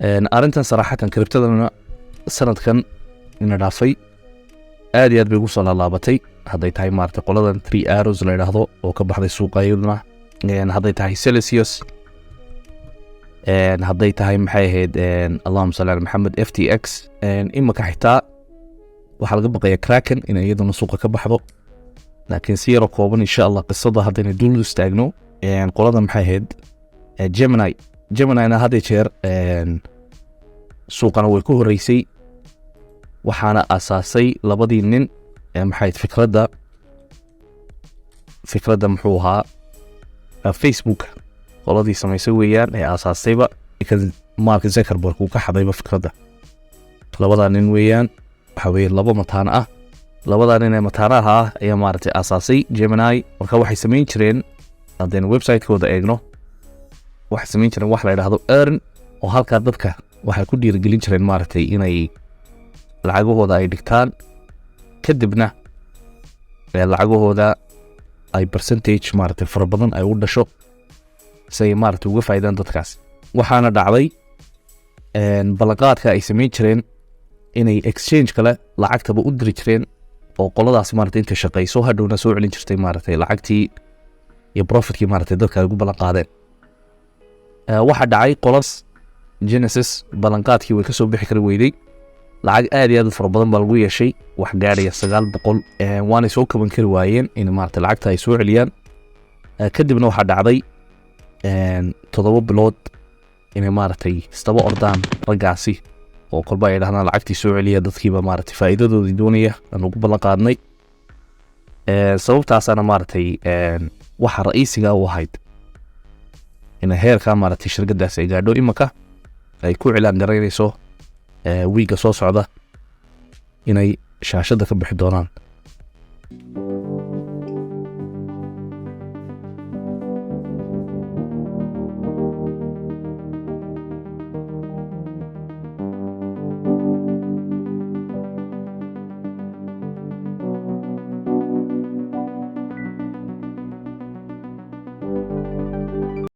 Arrintan saraxatan cryptadana sanadkan ina dhaafay aad iyo aad bay ugu soo laalaabatay. Hadday tahay maaragtay qoladan Three Arrows la yidhaahdo oo ka baxday suuqa iyaduna, hadday tahay Celsius, hadday tahay, maxay ahayd, allahuma salli ala Maxamed, FTX. Imika xitaa waxaa laga baqaya Kraken in iyaduna suuqa ka baxdo. Laakiin si yaroo kooban, insha Allah, qisada haddaynu dul istaagno, qolada, maxay ahayd, Gemini. Geminina had iyo jeer suuqana way ku horeysay, waxaana asaasay labadii nin ee, maxay ahayd, fikradda muxuu ahaa, Facebook qoladii samaysay weeyaan ee aasaastayba. Ninkan Mark Zuckerberg uu ka xadayba fikradda labadaa nin weeyaan. Waxa weeye laba mataan ah. Labadaa nin ee mataanaha ah ayaa maaragtay aasaasay Gemini. Marka waxay samayn jireen, haddaynu website-kooda eegno, waxay samayn jireen wax la yidhaahdo earn, oo halkaa dadka waxay ku dhiirigelin jireen maaragtay inay lacagahooda ay dhigtaan, kadibna lacagahooda ay percentage maaragtay fara badan ay u dhasho, si ay maaragtay uga faa'iidaan dadkaas. Waxaana dhacday ballanqaadka ay samayn jireen inay exchange kale lacagtaba u diri jireen, oo qoladaas maaragtay intay shaqayso hadhowna soo celin jirtay maaragtay lacagtii iyo profitkii maaragtay dadka ay ugu ballan qaadeen. Waxaa dhacay qolas Genesis ballanqaadkii way kasoo bixi kari weyday. Lacag aad iyo aad u fara badan baa lagu yeeshay, wax gaadhaya 900. Waanay soo kaban kari waayeen in maaragtay lacagta ay soo celiyaan. Kadibna waxaa dhacday 7 bilood inay maaragtay isdaba ordaan raggaasi, oo kolba ay dhahdaan lacagtii soo celiya, dadkiiba maaragtay faa'iidadoodii doonaya aan ugu ballan qaadnay. Sababtaasaana maaragtay waxa ra'iisiga u ahayd inay heerkaa maaragtay shirkadaas ay gaadho imika ay ku cilaan garaynayso wiigga soo socda inay shaashadda ka bixi doonaan.